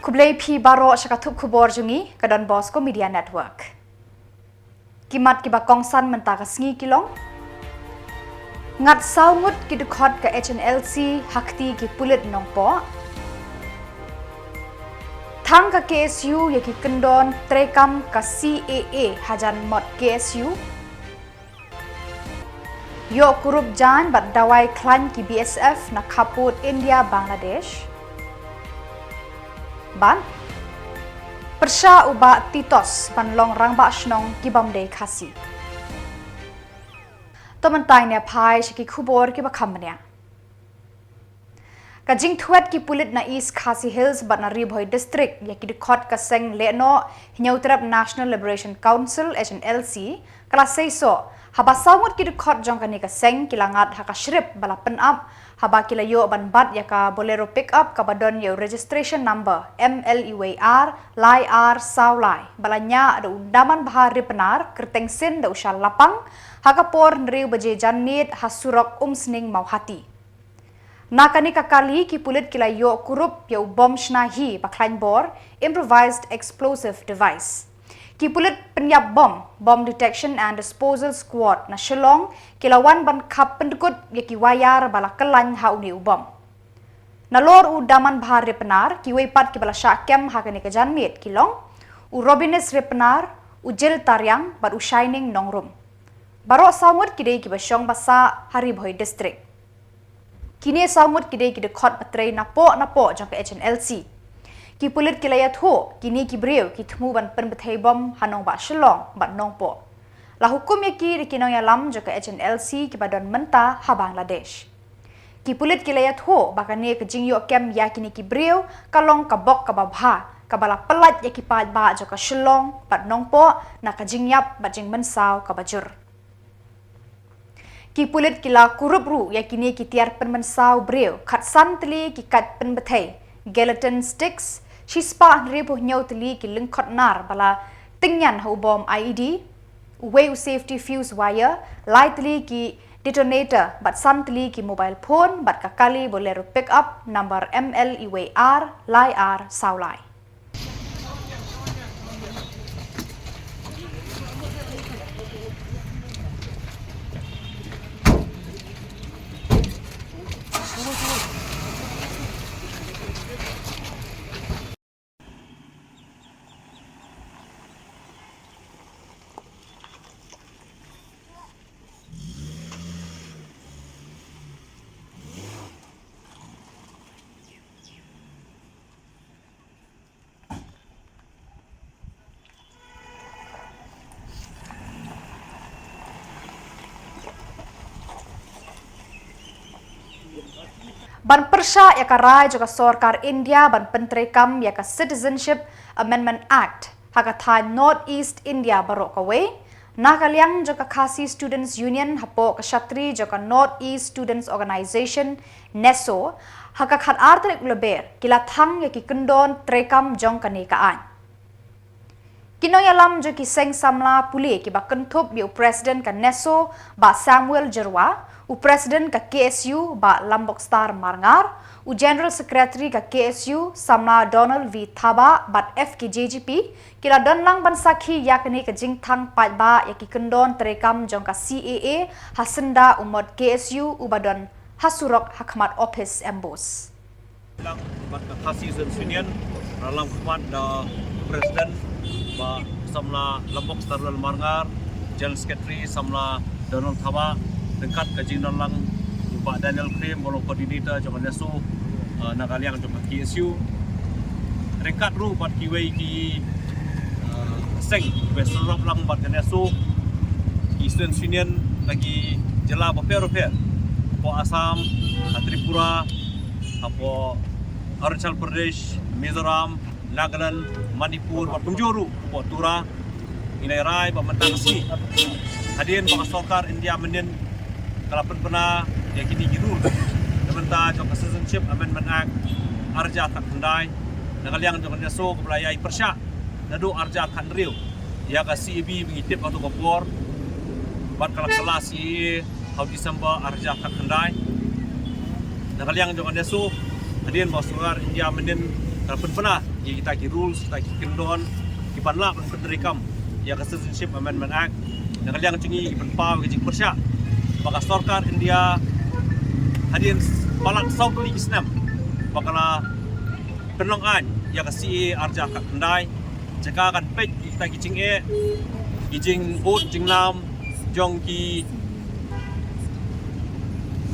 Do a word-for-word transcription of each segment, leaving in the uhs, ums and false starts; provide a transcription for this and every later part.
Khublei phi baroh sha ka thup khubor jong ngi ka Don Bosco Media Network. Ki mat kiba kongsan mynta ka sngi ki long: ngat saw ngut ki dkhot ka H N L C ha kti ki pulit Nongpoh. Thang ka K S U ïa ki kyndon treikam ka C A A hajan mot K S U. Ïoh kurup jaiñ bad dawai khlaiñ ki B S F na khappud India Bangladesh. Bad pyrshah u Bah Titos ban long rangbah shnong ki bym dei Khasi. To mynta ngin ïa phai sha ki khubor kiba kham bniah. Ka jingthwet ki pulit na East Khasi Hills bad na Ri Bhoi District ïa ki dkhot ka seng lehnoh Hynñiewtrep National Liberation Council, H N L C, ka la seisoh haba saw ngut ki dkhot jong kane ka seng ki la ngat ha ka shrip ba la pynap haba ki la ïoh ban bat ïa ka Bolero pickup kaba don ïa u registration number M L E Y R lai ar saw lai ba la ñiah da u Damanbha Ripnar kyrteng sin da u Shal Lapang ha ka por hynriew baje janmiet ha surok Umsning Mawhati. Na kane ka kali ki pulit ki la ïoh kurup ïa u bom shna hi ba khlaiñ bor, improvised explosive device. Ki pulit pynïap bom, Bomb Detection and Disposal Squad na Shillong ki la wan ban khap pyndkut ïa ki wire ba la kyllaiñ ha une u bom. Nalor u Damanbha Ripnar, kiwei pat kiba la shah kem ha kane ka janmiet ki long u Robinus Ripnar, u Jil Tariang bad u Shining Nongrum. Baroh saw ngut ki dei kiba shong ba sah ha Ri Bhoi District. Kine saw ngut ki dei ki dkhot ba trei napoh napoh jong ka H N L C. Ki pulit ki la ïathuh kine ki briew ki thmu ban pynbthei bom ha nongbah Shillong bad Nongpoh. La hukum ïa ki da ki nongïalam jong ka H N L C kiba don mynta ha Bangladesh. Ki pulit ki la ïathuh ba kane ka jingïoh kem ïa kine ki briew ka long ka bok kaba bha kaba la pyllait ïa ki paidbah jong ka Shillong bad Nongpoh na ka jingïap bad jingmynsaw kaba jur. Ki pulit ki la kurup ruh ïa kine ki tiar pynmynsaw briew, khatsan tylli ki kait pynbthei, gelatin sticks, shispah hynriewphew hynñiew tylli ki lyngkhot nar ba la tyngian ha u bom I E D, uwei u safety fuse wire, lai tylli ki detonator bad san tylli ki mobile phone bad ka kali Bolero pickup number M L E Y R lai ar saw lai. Ban pyrshah ïa ka rai jong ka sorkar India ban pyntreikam ïa ka Citizenship Amendment Act ha ka thaiñ North East India baroh kawei, na ka liang jong ka Khasi Students Union hapoh ka shatri jong ka North East Students Organisation, NESO, ha ka khatar tarik u Lber ki la thang ïa ki kyndon treikam jong kane ka aiñ. Ki nongïalam jong ki seng samla pule kiba kynthup ïa u President ka NESO Bah Samuel Jyrwa, u President ka K S U Bah Lambokstar Marngar, u General Secretary ka K S U Samla Donald V Thabah bad F K J G P ki la don lang ban sakhi ïa kane ka jingthang paidbah ïa ki kyndon treikam jong ka C A A ha syndah u mot K S U uba don ha surok ha khmat ophis MBOSE. Lang bad ka Khasi Students Union, ra lang khmat da President Bah Samla Lambokstar Marngar, General Secretary Samla Donald Thabah, ryngkat ka jingdon lang u Bah Daniel Krim, ba long coordinator jong ka NESO, eh, na ka liang jong ka K S U. Ryngkat ruh bad kiwei ki, eh, seng, ba syrap lang bad ka NESO, ki Students Union na ki jylla bapher bapher. Hapoh Assam, ha Tripura, hapoh Arunachal Pradesh, Mizoram, Nagaland, Manipur, bad kumjuh ruh hapoh Tura. Ngi la rai ba mynta ka sngi, hadien ba ka sorkar India mynnin ka la pynbna ïa kine ki rule na bynta jong ka Citizenship Amendment Act ar hajar khatkhyndai, na ka liang jong ka NESO kaba la ïai pyrshah naduh ar hajar khathynriew ïa ka C A B ba ngi tip haduh ka por, bad ka la kylla C A A ha u December ar hajar khatkhyndai. Na ka liang jong ka NESO, hadien ba sorkar India mynnin Ka pynbna ïa kita ki rules, kita ki kyndon, ki ban lah ban pyntreikam ïa ka Citizenship Amendment Act. Na ka liang jong ngi ki pynpaw ka jingpyrshah ba ka sorkar India hadien palat saw tylli ki snem ba ka la pynlong aiñ ïa ka C A A arhajar khatkhyndai. Jaka kan peit kita ki jingeh, ki jingbud jingnam jong ki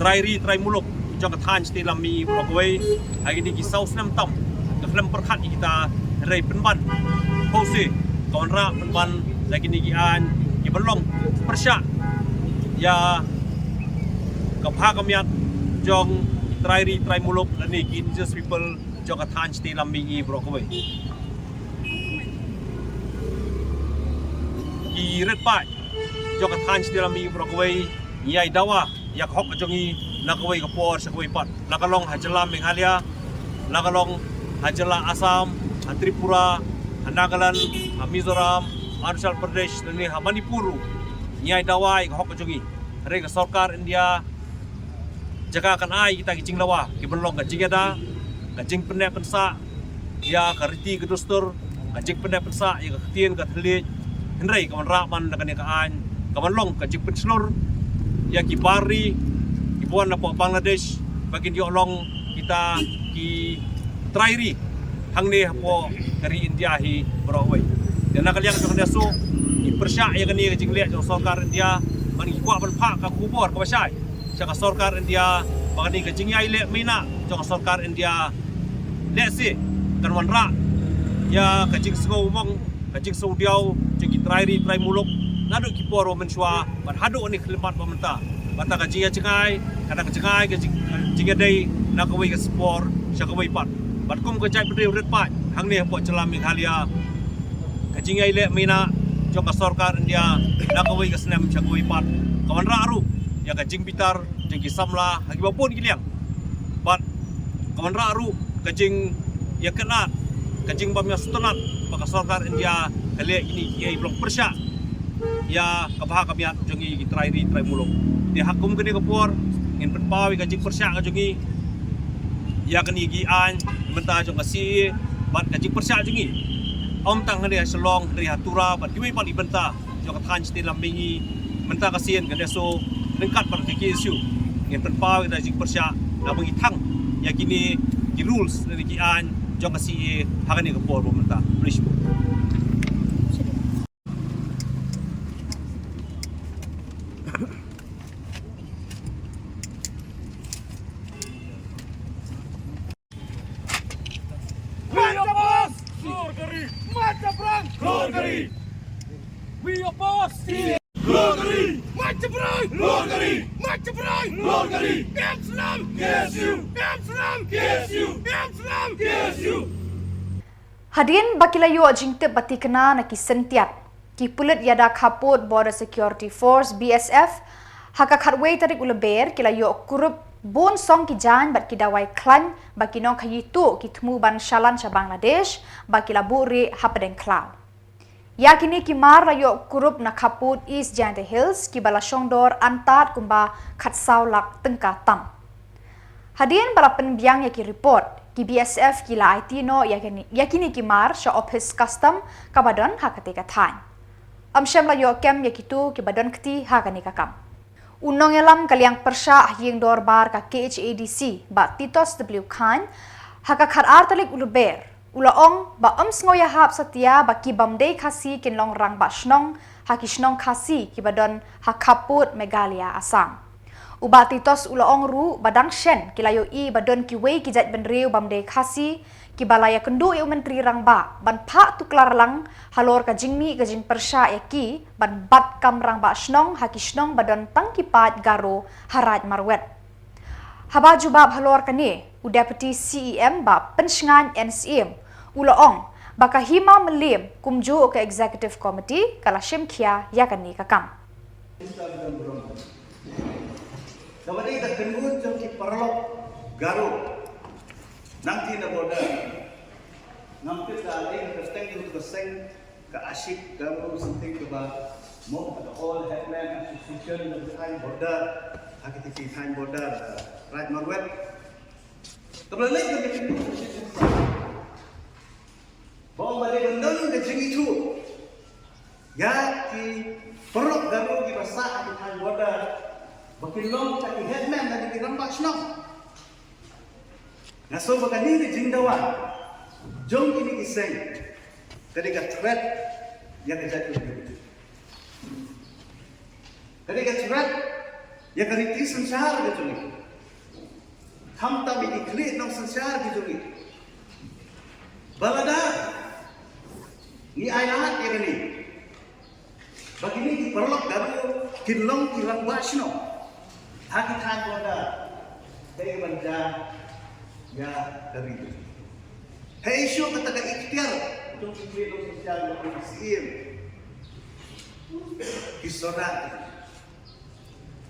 trai ri trai muluk jong ka thaiñ shatei lam mihngi baroh kawei. Ha kine ki saw snem tam ka khlem pyrkhat ïa kita, hynrei pynban, hooid, ka wanrah pynban da kine ki aiñ ki ban long pyrshah ïa ka bha ka miat jong ki trai ri trai muluk lane ki indigenous people jong ka thaiñ shatei lam mihngi baroh kawei. Ki rit paid jong ka thaiñ shatei lam mihngi baroh kawei, ngi ïai dawa ïa ka hok ka jong ngi na kawei ka por sha kawei pat, la ka long ha jylla Meghalaya, la ka long ha jylla Assam, ha Tripura, ha Nagaland, ha Mizoram, Arunachal Pradesh lane ha Manipur ruh. Ngi ïai dawa ïa ka hok ka jong ngi. Hynrei ka sorkar India, jaka kan ai kita ki jingdawa ki ban long ka jingïada, ka jingpynneh pynsah ïa ka riti ka dustur, ka jingpynneh pynsah ïa ka ktien ka thylliej, hynrei ka wanrah man da kane ka aiñ ka ban long ka jingpynshlur ïa ki bar ri kiba wan napoh Bangladesh ba kin ïoh long kita ki trai ri hangne hapoh ka ri India hi baroh kawei. Te na ka liang jong kane shuh, ngi pyrshah ïa kane ka jingleh jong sorkar India, bad ngi kwah ban phah ka khubor kaba shai sha ka sorkar India ba kane ka jingïaleh maïnah jong ka sorkar India lehse kan wanrah ïa ka jingsngewmong, ka jingsngewdiaw jong ki trai ri trai muluk naduh ki por ba mynshuwa bad haduh kane ka khyllipmat ba mynta. Bad kata ka jingïajngai, kata ka jngai ka jing, jingïadei na kawei ka por sha kawei pat. Bad kum ka jaitbynriew rit paid hangne hapoh jylla Meghalaya, ka jingïaleh maïnah jong ka sorkar India na kawei ka snem sha kawei pat ka wanrah ruh ïa ka jingbitar jong ki samla ha kiba bun ki liang. Bad ka wanrah ruh ka jingïakynad, ka jingbym ïasngewtynnad ba ka sorkar India ka leh kine kiei ba long pyrshah ïa ka bha ka miat jong ngi ki trai ri trai muluk. Te ha kum kane ka por ngin pynpaw ïa ka jingpyrshah ka jong ngi ïa kine ki aiñ mynta jong ka C A A bad ka jingpyrshah jong ngi ym tang hangne ha Shillong, hynrei ha Tura bad kiwei pat ki bynta jong ka thaiñ shatei lam mihngi. Mynta ka sien kane shuh ryngkat bad ka K S U ngin pynpaw ïa ka jingpyrshah naba ngi thang ïa kine ki rules lane ki aiñ jong ka C A A ha kane ka por ba mynta. Khublei shibun. We oppose! Lor kari! March jabran! Lor kari! We oppose! Lor kari! March jabran! Lor kari! March jabran! Lor kari! Em slam! K S U! Em slam! K S U! Em slam! K S U! Hadien ba ki la ïoh jingtip ba thikna na ki syntiat, ki pulit ïada khappud Border Security Force, B S F, ha ka khatwei tarik u Lber ki la ïoh kurup bun song ki jaiñ bad ki dawai khlaiñ ba ki nongkhaïi tuh ki thmu ban shalan sha Bangladesh ba ki la buhrieh hapdeng khlaw. Ïa kine ki mar la ïoh kurup na khappud East Jaintia Hills kiba la shongdor antad kumba khatsaw lak tyngka tam. Hadien ba la pynbiang ïa ki report, ki B S F ki la aiti noh ïa kine, ïa kine ki mar sha ophis custom kaba don ha katei ka thaiñ. Ym shym la ïoh kem ïa kito kiba don kti ha kane ka kam. U nongïalam ka liang pyrshah ha ïing dorbar ka K H A D C, Bah Titos W Chyne, ha ka khatar tarik u Lber, u la ong ba ym sngew ïahap satia ba ki bym dei Khasi kin long rangbah shnong ha ki shnong Khasi kiba don ha khappud Meghalaya Assam. U Bah Titos u la ong ruh ba dang shen ki la ïohi ba don kiwei ki jaitbynriew bym dei Khasi kiba la ïakynduh ïa u Myntri Rangbah ban phah tuklar lang halor ka jingmih ka jingpyrshah ïa ki ban bat kam rangbah shnong ha ki shnong ba don tang ki paid Garo ha Raid Marwet. Haba jubab halor kane, u Deputy C E M Bah Pynshngaiñ N Syiem u la ong ba ka Hima Mylliem kumjuh ka Executive Committee ka la shim khia ïa kane ka kam. Kaba dei ka kynhun jong ki paralok Garo nangta na border. Ngam tip da lei ka kyrteng jong ka seng, ka Ashik Garo something kaba mo ka All Headman Association na thaiñ border, ha ki thaiñ border, Raid Marwet. Kaba lei ka kynhun jong ki paralok Long ka ki headman na ki rangbah shnong. Nga sngew ba kane ka jingdawa jong kine ki seng ka dei ka threat ïa ka jaitbynriew. Ka dei ka threat ïa ka riti synshar ka jong ngi. Khamtam ïa ki khlieh nongsynshar ki jong ngi. Ba lada ngi ailad ïa kane, ba kine ki paralok Garo kin long ki rangbah shnong ha ki thaiñ border, kaei ban jia ïa ka ri. Hei shuh kata ka ikhtiar jong ki khlieh nongsynshar, jong ki siem, ki sordar.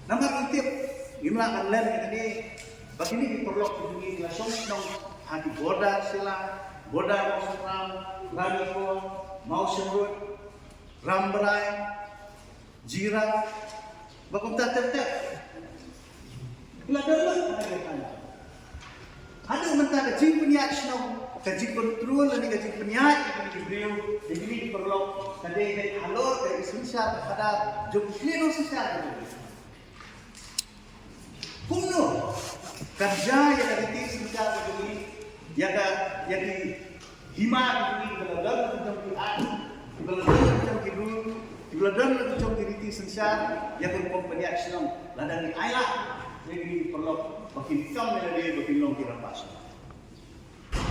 Namar ngi tip, ngim lah ban len ïa kane, ba kine ki paralok ki jong ngi ki la shong shnong ha ki border Shillong, border Mawsynram, Ranikor, Mawshynrut, Rambrai, Jirang, ba kumta ter ter. Ki la don lut ha kane. Haduh mynta ka jingpynïaid shnong, ka jingkontrol lane ka jingpynïaid ïa kine ki briew, ïa kine ki paralok, ka dei halor ka i synshar ka khadar jong ki khlieh nongsynshar ka jong ngi. Kumno kan jia ïa ka riti synshar ka jong ngi, ïa ka, ïa ki hima ka jong ngi, kiba la don la ki jong ki aiñ, kiba la don la ki jong ki rule, kiba la don la ki jong ki riti synshar, ïa ka rukom pynïaid shnong, lada ngi ailad ïa kine ki paralok ba kin kam ïa lade ba kin long ki rangbah shnong.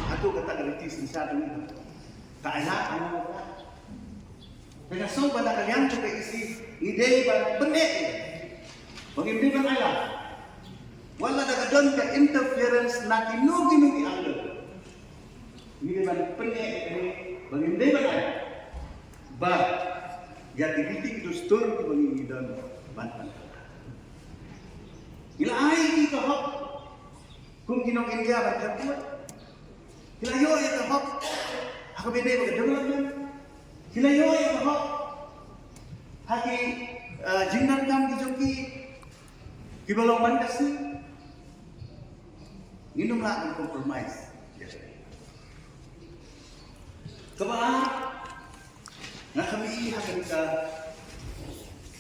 Hato kata ka riti synshar jong ngi ka ailad, ailad, ailad? Te nga sngew ba na ka liang jong ka E C ngi dei ban pyneh ïa, ba ngim dei ban ailad. Wat lada ka don ka interference na kino kino ki angle, ngi dei ban pyneh ïa kane, ba ngim dei ban ailad. Ba ïa ki riti ki dustur kiba ngi, ngi don ban pyneh. Ngi la ai ïa ki ka hok kum ki nong India ban kyrkhu. Ki la ïoh ïa ka hok ha kaba ïadei bad ka development. Ki la ïoh ïa ka hok ha ki, eh, jingdonkam ki jong ki kiba long ban ka sngi. Ngin ym lah ban compromise. Kaba ar, nga khmih ha kane ka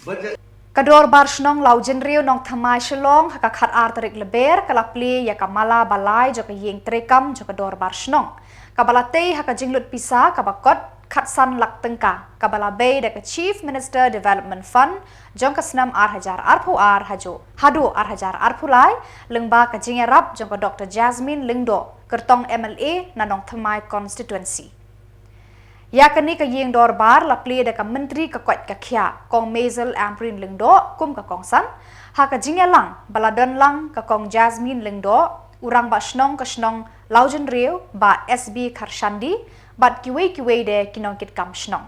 budget. Ka Dorbar Shnong Lawjynriew Nongthymmai Shillong ha ka khatar tarik Lber ka la plie ïa ka mala ba lai jong ka ïing treikam jong ka Dorbar Shnong, kaba la tei ha ka jinglut pisa kaba kot khatsan lak tyngka, kaba la bei da ka Chief Minister Development Fund jong ka snem ar hajar arphew ar haduh, haduh ar hajar arphew lai, lyngba ka jingïarap jong ka Doktor Jasmine Lyngdoh, kyrtong M L A na Nongthymmai Constituency. Ïa kane ka ïing dorbar la plie da ka Myntri ka koit ka khiah, Kong Maisel Ampareen Lyngdoh, kum ka kongsan, ha ka jingïalang ba la don lang ka Kong Jasmine Lyngdoh, u Rangbah Shnong ka shnong Lawjynriew, Bah S B Kharshandi, bad kiwei kiwei de ki nongkitkam shnong.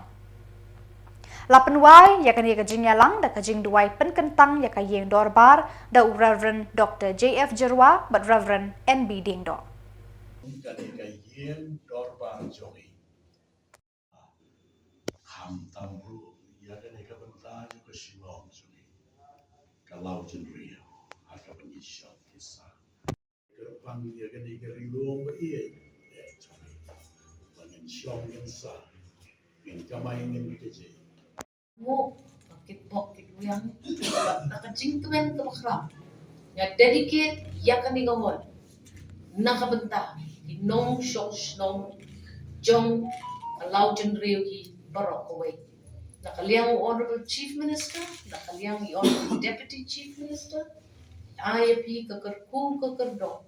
La pynwai ïa kane ka jingïalang da ka jingduwai pynkyntang ïa ka ïing dorbar da u Reverend Doktor J F Jyrwa bad Reverend N B Diengdoh. Kane ka ïing dorbar jong ngi, khamtam ruh ïa kane ka bynta jong ka Shillong jong ngi, ka Lawjynriew, ha kaba ngi shong ngi sah. Kyrpang ïa kane ka ri lum ba ïeit, eh, jong ngi, ba ngin shong ngin sah, ngin kamai ngin kajih. Nguh, ba kit bok kit wiang, da ka jingkmen kaba khraw, nga dedicate ïa kane ka hall na ka bynta ki nongshong shnong jong ka Lawjynriew hi baroh kawei. Na ka liang u Honorable Chief Minister, na ka liang i Honorable Deputy Chief Minister, ai ïa phi ka kyrkhu ka kyrdoh,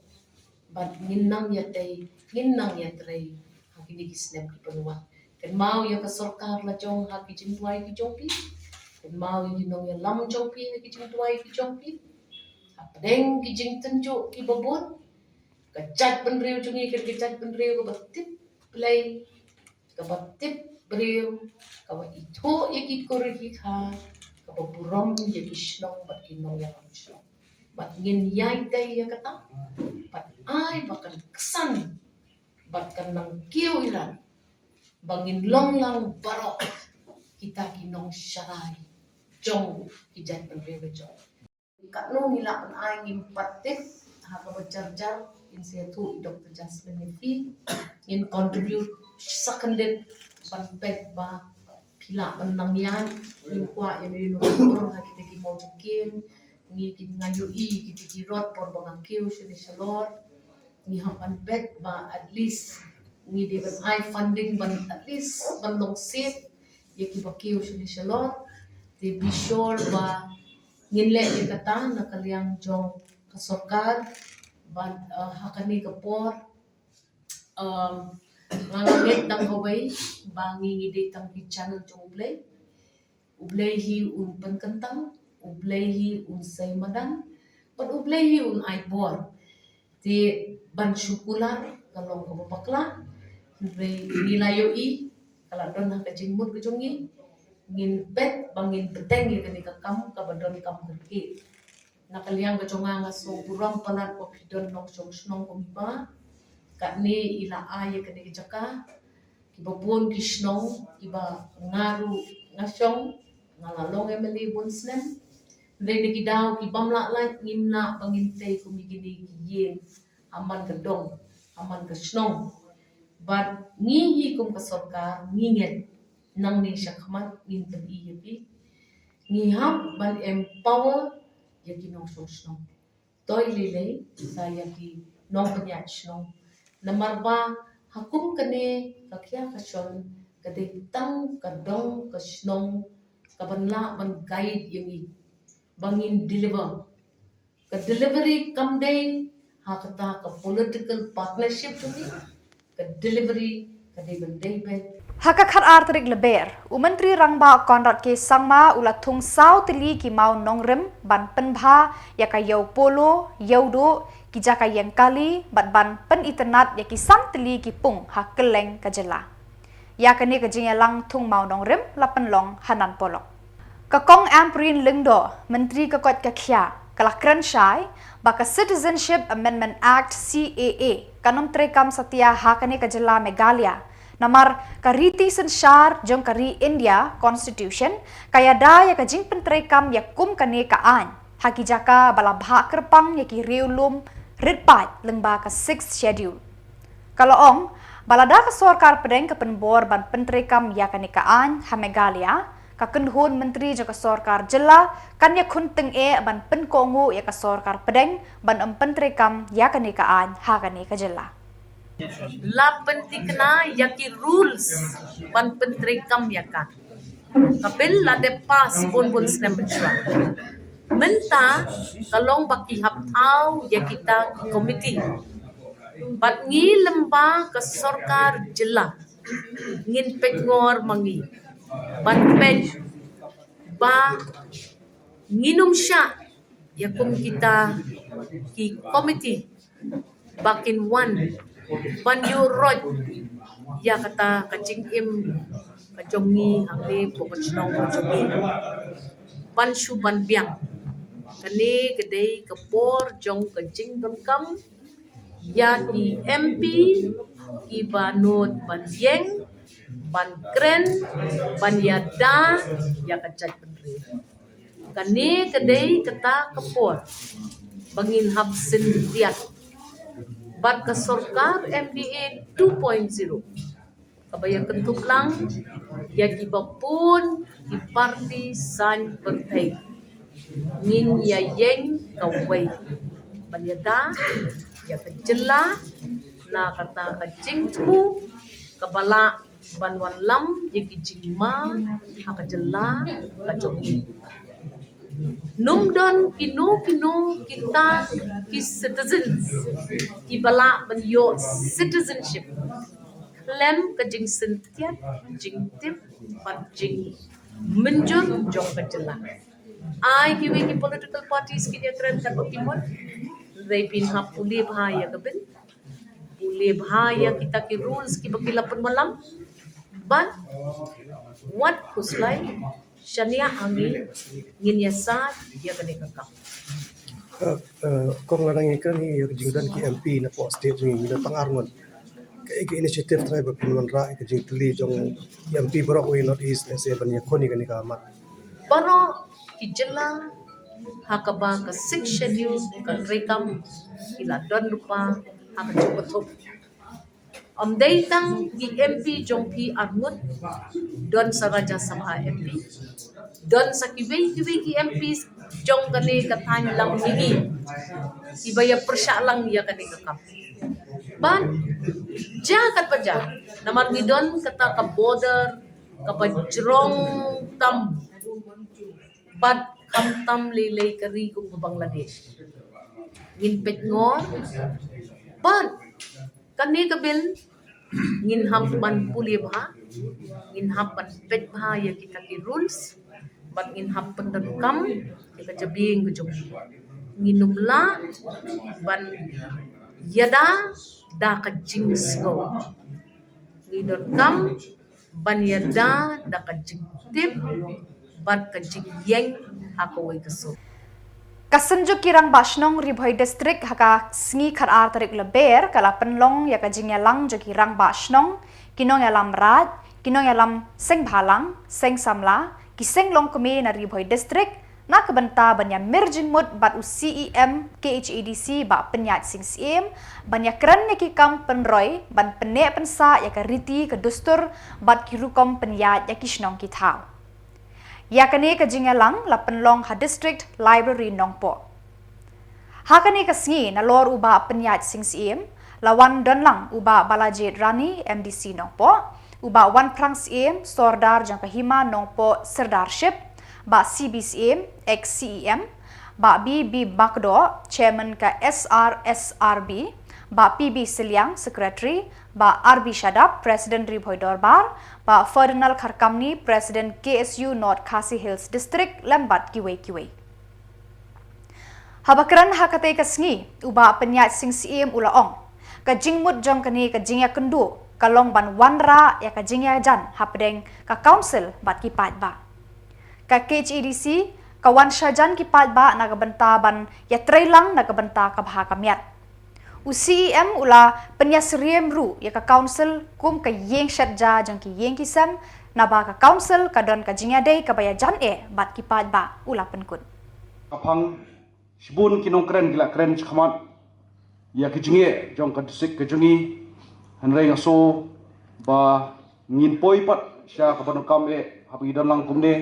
bad ngin nang ïatei, ngin nang ïatrei ha kine ki snem kiban wan. Kynmaw ïa ka sorkar la jong ha ki jingduwai ki jong phi. Kynmaw ïa ki nongïalam jong phi ha ki jingduwai ki jong phi. Hapdeng ki jingtynjuh kiba bun, ka jaitbynriew jong ngi ka dei ka jaitbynriew kaba tip Blei, kaba tip briew, kaba ithuh ïa ki kur ki kha, kaba burom ïa ki shnong bad ki nongïalam shnong. Bad ngin ïai tei ïa kata, bad ai ba kan ksan, bad kan nang kiew ïalam, ba ngin long lang baroh kita ki nongsharai jong ki jaitbynriew jong. Katno ngi lah ban ai, ngim pat tip, ha kaba jar jar, ngin sa ïathuh i Doktor Jasmine ïa phi, ngin contribute sa kyndit ban peit ba phi lah ban nang ïaid, ngim kwah ïa ngi nongpur ha kita ki mawjong kin, Ngi ki nga ïohi ki ki rot por ba nga kiew shane shalor. Ngi hap ban bet ba at least ngi dei ban ai funding ban at least ban long safe ïa ki ba kiew shane shalor. Te be sure ba ngin leh ïa kata na ka liang jong ka sorkar ban, uh, ha kane ka por. Um, nga la ngeit tang kawei ba ngi ngi dei tang ki channel jong U Blei. U Blei hi un pynkyntang, U Blei hi un sei madan, bad U Blei hi un ai bor. Te ban shu kular ka long kaba bakla. Hynrei ngi la ïohi ka la don ha ka jingmut ka jong ngi. Ngin bet ba ngin bteng ïa kane ka kam kaba don kam kyrkieh. Na ka liang ka jong nga nga sngewburom palat ba phi don nongshong shnong kum hi ba. Katne i la ai ïa kane ka jaka kiba bun ki shnong kiba nga ruh nga shong, nga la long M L A bun snem. Hynrei na ki daw ki bym lah lait ngim lah ba ngin tei kum ïa kine ki ïing ha man ka dong ha man ka shnong. Bad ngi hi kum ka sorkar ngi ngeit nangne shakhmat ngin pyni ïa phi. Ngi hap ban empower ïa ki nongshong shnong. Toi lei lei sa ïa ki nongpynïaid shnong. Namar ba ha kum kane ka khia ka shon ka dei tang ka dong ka shnong kaban lah ban guide ïa ngi ba ngin deliver. Ka delivery kam dei ha kata ka political partnership jong ngi. Ka delivery ka dei ban dei ban. Ha ka khatar tarik Lber, u Myntri Rangbah Conrad K Sangma u la thung saw tylli ki maw nongrim ban pynbha ïa ka ïew polo, ïew duh, ki jaka ïeng kali bad ban pynitynnad ïa ki san tylli ki pung ha kylleng ka jylla. Ïa kane ka jingïalang thung maw nongrim la pynlong ha Nan Polok. Ka Kong Ampareen Lyngdoh, Myntri ka koit ka khia, ka la kren shai ba ka Citizenship Amendment Act, C A A, kan ym treikam satia ha kane ka jylla Meghalaya. Namar ka riti synshar jong ka ri India, Constitution, ka ïada ïa ka jingpyntreikam ïa kum kane ka aiñ ha ki jaka ba la bhah kyrpang ïa ki riewlum rit paid lyngba ka Sixth Schedule. Ka la ong ba lada ka sorkar pdeng ka pynbor ban pyntreikam ïa kane ka aiñ ha Meghalaya, ka kynhun myntri jong ka sorkar jylla kan ïakhun tyngeh ban pynkohnguh ïa ka sorkar pdeng ban ym pyntreikam ïa kane ka aiñ ha kane ka jylla. La pynthikna ïa ki rules ban pyntreikam ïa ka. Ka bill la dep pass bun bun snem mynshuwa. Mynta ka long ba ki hap thaw ïa kita ki komiti. Bad ngi lyngba ka sorkar jylla ngin peit ngor ma ngi ban peit ba ngin ym shah ïa kum kita ki komiti ba kin wan ban ïuh roit ïa kata ka jingim ka jong ngi hangne pdeng ka shnong ka jong ngi. Ban shu ban biang. Kane ka dei ka por jong ka jingdonkam ïa ki M P kiba nud ban ïeng, ban kren, ban ïada ïa ka jaitbynriew. Kane ka dei kata ka por ba ngin hap syntiat bad ka sorkar M D A two point zero kaba ïakynduh lang ïa kiba bun ki parti saiñ pyrthei. Ngin ïa ïeng kawei ban ïada ïa ka jylla na kata ka jingthmu kaba lah ban wanlam ïa ki jingma ha ka jylla ka jong ngi. Ym don kino kino kita ki citizens kiba lah ban ïoh citizenship khlem ka jingsyntiat, jingtip bad jingmynjur jong ka jylla. Ai kiwei ki political parties kin ïakren katba ki mon. Hynrei phin hap pule bha ïa ka bill, pule bha ïa kita ki rules kiba ki la pynwanlam. Bad wat khuslai shaniah ha ngi, ngin ïasaid ïa kane ka kam. Uh, uh, kong la nang ïakren ïa ka jingdon ki M P na poh state ngi, ngi la tang ar ngut. Kaei ka initiative trai ba phin wanrah ïa ka jingtylli jong ki M P baroh wei North East lehse ban ïakhun ïa kane ka mat? Baroh ki jylla ha kaba ka Sixth Schedule ka treikam ki la don lypa ha ka jingpynthut. Ym dei tang ki M P jong phi ar ngut, don sa Rajya Sabha M P, don sa kiwei kiwei ki M P jong kane ka thaiñ Langmihih iba ïa pyrshah lang ïa kane ka kam. Bad jia katba jia, namar ngi don kata ka border kaba jrong tam bad khamtam lei lei ka ri kum ka Bangladesh. Ngin peit ngor bad kane ka bill ngin hap ban pule bha, ngin hap ban peit bha ïa kita ki rules, bad ngin hap pyndonkam ïa ka jabieng ka jong ngi. Ngin ym lah ban ïada da ka jingsngew. Ngi donkam ban ïada da ka jingtip bad ka jingïeng ha kawei ka sur. Ka Synjuk ki Rangbah Shnong Ri Bhoi District ha ka sngi khatar tarik Lber ka la pynlong ïa ka jingïalang jong ki Rangbah Shnong, ki nongïalam raid, ki nongïalam seng bhalang, seng samla, ki seng longkmie na Ri Bhoi District, na ka bynta ban ïa mir jingmut bad u C E M K H A D C Bah Pynïaid Sing Syiem, ban ïa kren ïa ki kam pynroi, ban pynneh pynsah ïa ka riti ka dustur bad ki rukom pynïaid ïa ki shnong ki thaw. Ïa kane ka jingïalang la pynlong ha District Library Nongpoh. Ha kane ka sngi nalor u Bah Pynïaid Sing Syiem, la wan don lang u Bah Balajied Rani, M D C Nongpoh, u Bah Wanphrang Syiem, Sordar jong ka Hima Nongpoh Sirdarship, Bah C B Syiem, ex C E M, Bah B B Bakdoh, Chairman ka S R S R B, Bah P B Sylliang, Secretary, Bah R B Shadap, President Ri Bhoi Dorbar, Bah Ferdinand Kharkamni, President K S U North Khasi Hills District, lem bad kiwei kiwei. Haba kren ha katei ka sngi, u Bah Pynïaid Sing Syiem u la ong, ka jingmut jong kane ka jingïakynduh ka long ban wanrah ïa ka jingïajan hapdeng ka council bad ki paidbah. Ka K H A D C ka wan shajan ki paidbah na ka bynta ban ïatreilang na ka bynta ka bha ka miat. U C E M u la pynïasyriem ruh ïa ka council kum ka ïing shet ja jong ki ïing ki sem, naba ka council ka don ka jingïadei kaba ïajan eh bad ki paidbah, u la pynkut. Ka phang shibun ki nongkren ki la kren shakhmat ïa ki jingeh jong ka district ka jong ngi, hynrei nga sngew ba ngin poi pat sha kaba donkam eh haba ngi don lang kumne.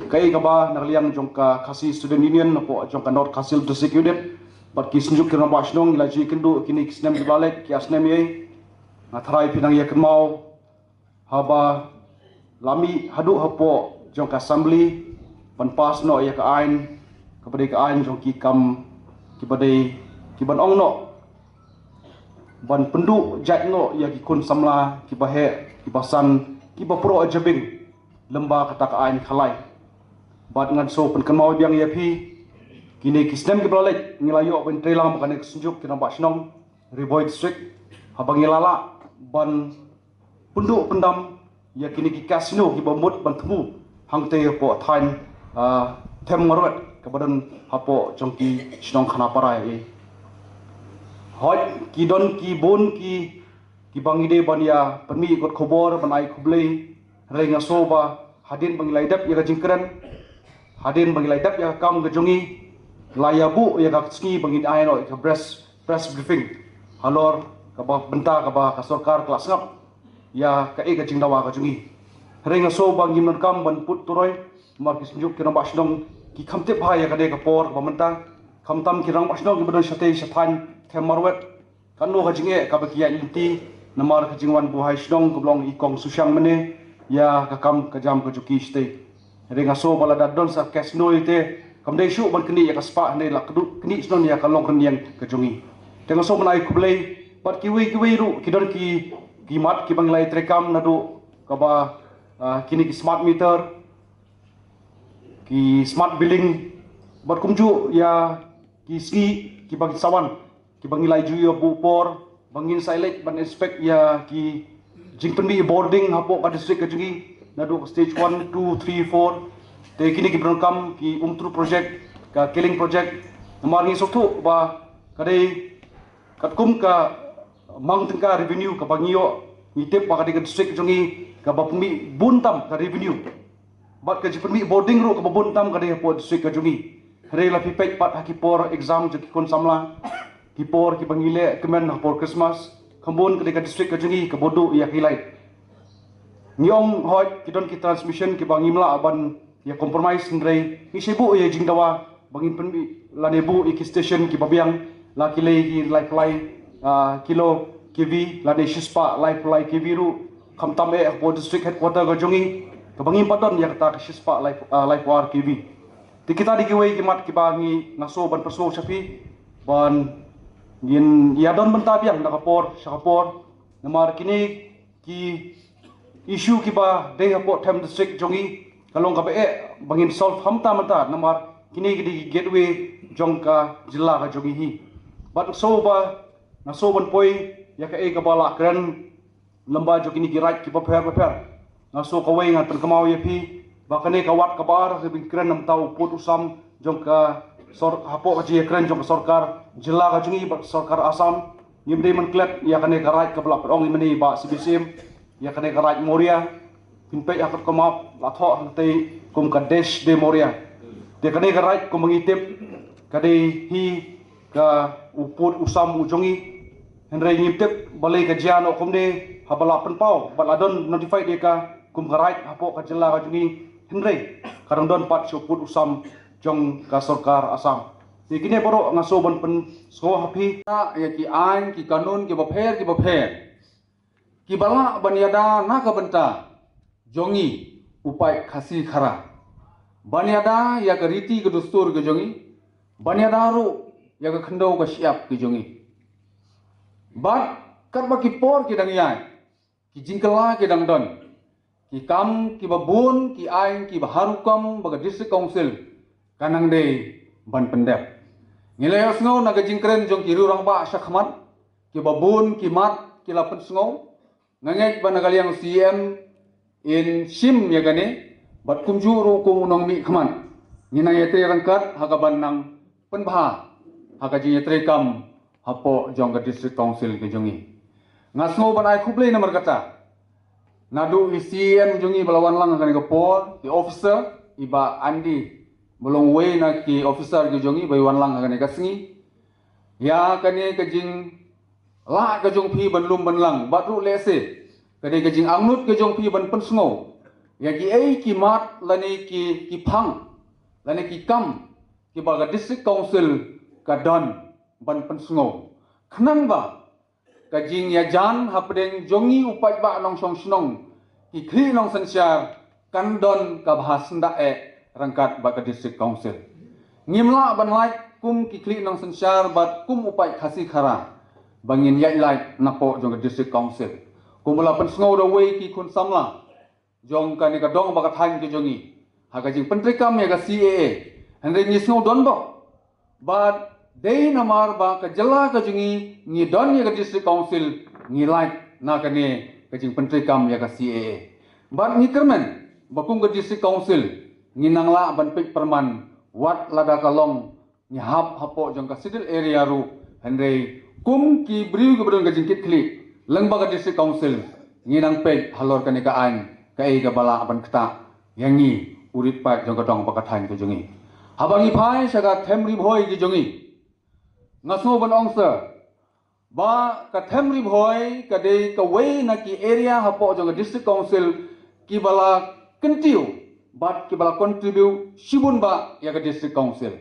Kaei kaba na ka liang jong ka Khasi Student Union, hapoh jong ka North Khasi Hills District Union, bad ki Synjuk ki Rangbah Shnong ngi la ju ïakynduh kine ki snem kiba la leit, ki ar snem ïa, nga tharai phi nang ïakynmaw haba la mih haduh hapoh jong ka assembly ban pass noh ïa ka aiñ, kaba dei ka aiñ jong ki kam kiba dei ki ban ong noh ban pynduh jait noh ïa ki khun samla kiba heh, kiba san, kiba proh jabieng lem bad kata ka aiñ khalai. Bad ngan sngew pynkynmaw biang ïa phi, kine ki snem kiba la leit ngi la ïoh ban treilang bad kane ka Synjuk ki Rangbah Shnong Ri Bhoi District, haba ngi la lah ban pynduh pyndam ïa kine ki casino kiba mut ban thmu hangtei hapoh thaiñ, ah, Them Marwet kaba don hapoh jong ki shnong Khanapara ïa. Hooid, ki don ki bun ki, kiba ngi dei ban ïa pynmih kot khubor ban ai khublei, hynrei nga sngew ba hadien ba ngi la ïadep ïa ka jingkren, hadien ba ngi la ïadep ïa ka kam ka jong ngi, la ïa buh ïa ka sngi ba ngin ai noh ïa ka press, press briefing halor kaba bynta kaba ka sorkar ka la sngap ïa kaei ka jingdawa ka jong ngi. Hynrei nga sngew ba ngim donkam ban put turoi, namar ki Synjuk ki Rangbah Shnong ki kham tip bha ïa kane ka por kaba mynta, khamtam ki Rangbah Shnong kiba don shatei sha thaiñ Them Marwet, katno ka jingeh kaba ki ïaid lynti namar ka jingwan buhai shnong kaba long i Kong Sushiang Mane ïa ka kam ka jam ka jong ki shatei. Hynrei nga sngew ba lada don sa casino te kam dei shuh ban knieh ïa ka spah, hynrei la kduh knieh shnong ïa ka longrynïeng ka jong ngi. Te nga sngew ban ai khublei bad kiwei kiwei ruh ki don ki, ki mat kiba ngi la ïatreikam naduh kaba, ah, kine ki smart meter, ki smart billing, bad kumjuh ïa ki sngi kiba ki sa wan, kiba ngi la ju ïoh buh por ba ngin sa leit ban inspect ïa ki jingpynmih boarding hapoh ka district ka jong ngi, naduh ka stage one, two, three, four. Te kine kiba donkam ki Umtru project, ka Keling project, namar ngi sngewthuh ba ka dei katkum ka mang tyngka revenue kaba ngi ïoh, ngi tip ba ka dei ka district ka jong ngi kaba pynmih bun tam ka revenue. Bad ka jingpynmih boarding ruh kaba bun tam ka dei hapoh district ka jong ngi. Hynrei la phi peit pat ha ki por exam jong ki khun samla, ki por kiba ngi leh kmen ha por Christmas, kham bun ka dei ka district ka jong ngi kaba duh ïa ki light. Ngi ong hooid ki don ki transmission kiba ngim lah ban ïa compromise, hynrei ngi shu buh ïa jingdawa ba ngin pynmih lane buh ïa ki station kiba biang, la ki lei ki laiphew lai, ah, kilo K V lane shispah laiphew lai K V ruh, khamtam eh hapoh district headquarter ka jong ngi, kaba ngim pat don ïa kata ka shispah lai, ah, laiphew ar K V. Te kita dei kiwei ki mat kiba ngi, nga sngew ban pynsngew sha phi ban ngin ïa don bynta biang na ka por sha ka por, namar kine ki issue kiba dei hapoh Them District jong ngi ka long kaba eh ba ngin solve ha mynta mynta, namar kine ki dei ki gateway jong ka jylla ka jong ngi hi. Bad nga sngew ba, nga sngew ban poi ïa kaei kaba la kren lyngba jong kine ki raid kiba pher ba pher. Nga sngew kawei ngan pynkynmaw ïa phi ba kane ka wat kaba ar, haba ngi kren na bynta u pud u sam jong ka sor-, hapoh ka jingïakren jong ka sorkar jylla ka jong ngi bad sorkar Assam. Ngim dei ban klet ïa kane ka raid kaba la pynong ïa mane ba C B C M, ïa kane ka raid Mawria. Phin peit ha katkum map la thoh hangtei kum ka Desh de Mawria. Te kane ka raid kumba ngi tip ka dei hi ka u pud u sam u jong ngi. Hynrei ngim tip balei ka jia noh kumne haba la pynpaw bad la don notified ïa ka kum ka raid hapoh ka jylla ka jong ngi. Hynrei ka dang don pat sha u pud u sam jong ka sorkar Assam. Te kine baroh nga sngew ban pynsngew ha phi. Ïa ki aiñ ki kanun kiba pher kiba pher kiba lah ban ïada na ka bynta jong ngi u paid Khasi Khara, ban ïada ïa ka riti ka dustur ka jong ngi, ban ïada ruh ïa ka khyndew ka shyiap ka jong ngi. Bad katba ki por ki dang ïaid, ki jingkylla ki dang don, ki kam kiba bun, ki aiñ kiba har rukom ba ka District Council ka nang dei ban pyndep. Ngi la ïohsngew na ka jingkren jong ki riew rangbah sha khmat, kiba bun ki mat ki la pynsngew. Nga ngeit ba na ka liang C M in shim ïa kane bad kumjuh ruh kum u nongmihkhmat. Ngi nang ïatrei ryngkat ha kaban nang pynbha ha ka jingïatreikam hapoh jong ka District Council ka jong ngi. Nga sngew ban ai khublei namar kata, naduh i C M jong ngi ba la wan lang ha kane ka por, i officer, i Bah Andy ba long uwei na ki officer ki jong ngi ba i wan lang ha kane ka sngi. Ïa kane ka jinglah ka jong phi ban lum ban lang bad ruh lehse ka dei ka jingangnud ka jong phi ban pynsngew ïa kiei ki mat lane ki, ki phang lane ki kam kiba ka District Council ka don ban pynsngew, khnang ba ka jingïajan hapdeng jong ngi u paidbah nongshong shnong, ki khlieh nongsynshar, kan don kaba ha syndah eh ryngkat bad ka District Council. Ngim lah ban lait kum ki khlieh nongsynshar bad kum u paid Khasi Khara ba ngin ïaid lait napoh jong ka District Council. Kum ba la pynsngew da uwei ki khun samla jong kane ka dong ba ka thaiñ ka jong ngi ha ka jingpyntreikam ïa ka C A A. Hynrei ngi sngew donbok bad dei namar ba ka jylla ka jong ngi ngi don ïa ka District Council, ngi lait na kane ka jingpyntreikam ïa ka C A A. Bad ngi kyrmen ba kum ka District Council ngi nang lah ban peit pyrman wat lada ka long ngi hap hapoh jong ka Scheduled Area ruh, hynrei kum ki briew kiba don ka jingkitkhlieh lyngba ka District Council, ngi nang peit halor kane ka aiñ kaei kaba lah ban ktah ïa ngi u rit paid jong ka dong ba ka thaiñ ka jong ngi. Haba ngi phai sha ka Them Ri Bhoi ka jong ngi, nga sngew ban ong sir ba ka Them Ri Bhoi ka dei kawei na ki area hapoh jong ka District Council kiba la kyntiew bad kiba la contribute shibun bah ïa ka District Council.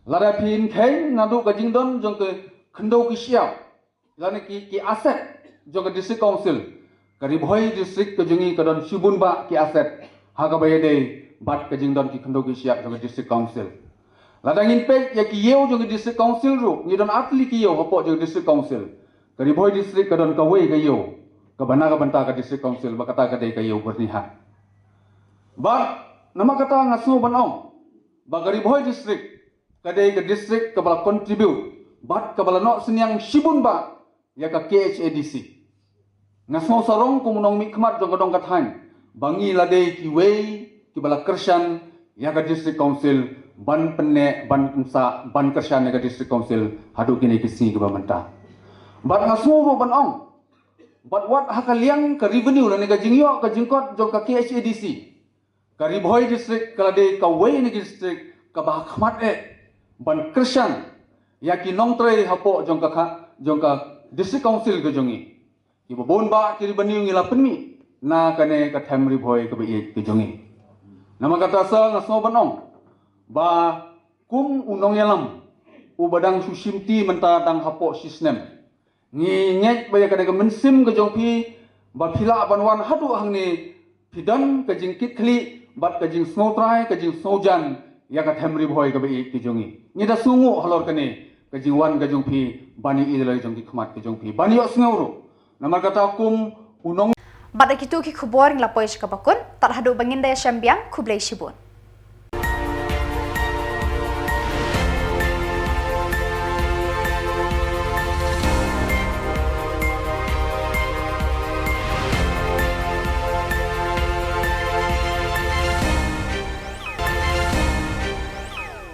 Lada phin kheiñ naduh ka jingdon jong ka khyndew ka shyiap lane ki, ki asset jong ka District Council, ka Ri Bhoi District ka jong ngi ka don shibun bah ki asset ha kaba ïadei bad ka jingdon ki khyndew ki shyiap jong ka District Council. Lada ngin peit ïa ki ïew jong ka District Council ruh, ngi don artylli ki ïew hapoh jong ka District Council. Ka Ri Bhoi District ka don kawei ka ïew kaba na ka bynta ka District Council, ba kata ka dei ka ïew Byrnihat. Bad namar kata nga sngew ban ong ba ka Ri Bhoi District ka dei ka district kaba la contribute bad kaba la noh synñiang shibun bah ïa ka K H A D C. Nga sngew sarong kum u nongmihkhmat jong ka dong ka thaiñ ba ngi la dei kiwei kiba la kyrshan ïa ka District Council ban pynneh, ban pynsah, ban kyrshan ïa ka District Council haduh kine ki sngi kiba mynta. Bad nga sngew ruh ban ong bad wat ha ka liang ka revenue lane ka jingïoh ka jingkot jong ka K H A D C, ka Ri Bhoi District ka la dei kawei na ki district kaba ha khmat eh ban kyrshan ïa ki nongtrei hapoh jong ka kha-, jong ka District Council ka jong ngi. Kiba bun bah ki revenue ngi la pynmih na kane ka Them Ri Bhoi kaba ïeit ka jong ngi. Namar kata sa nga sngew ban ong ba kum u nongïalam uba dang shu shimti mynta dang hapoh shisnem, ngi ngeit ba ïa ka dei ka mynsiem ka jong phi ba phi lah ban wan haduh hangne, phi don ka jingkitkhlieh bad ka jingsngewtrai, ka jingsngewjan ïa ka them Ri Bhoi kaba ïeit ka jong ngi. Ngi da sngewnguh halor kane ka jingwan ka jong phi ban ïohi ïa la jong ki khmat ka jong phi, ban ïohsngew ruh. Namar kata kum u nong Bad da kitu ki khubor ngi la poi sha kaba kut, tad haduh ba ngin da ïashem biang, khublei shibun.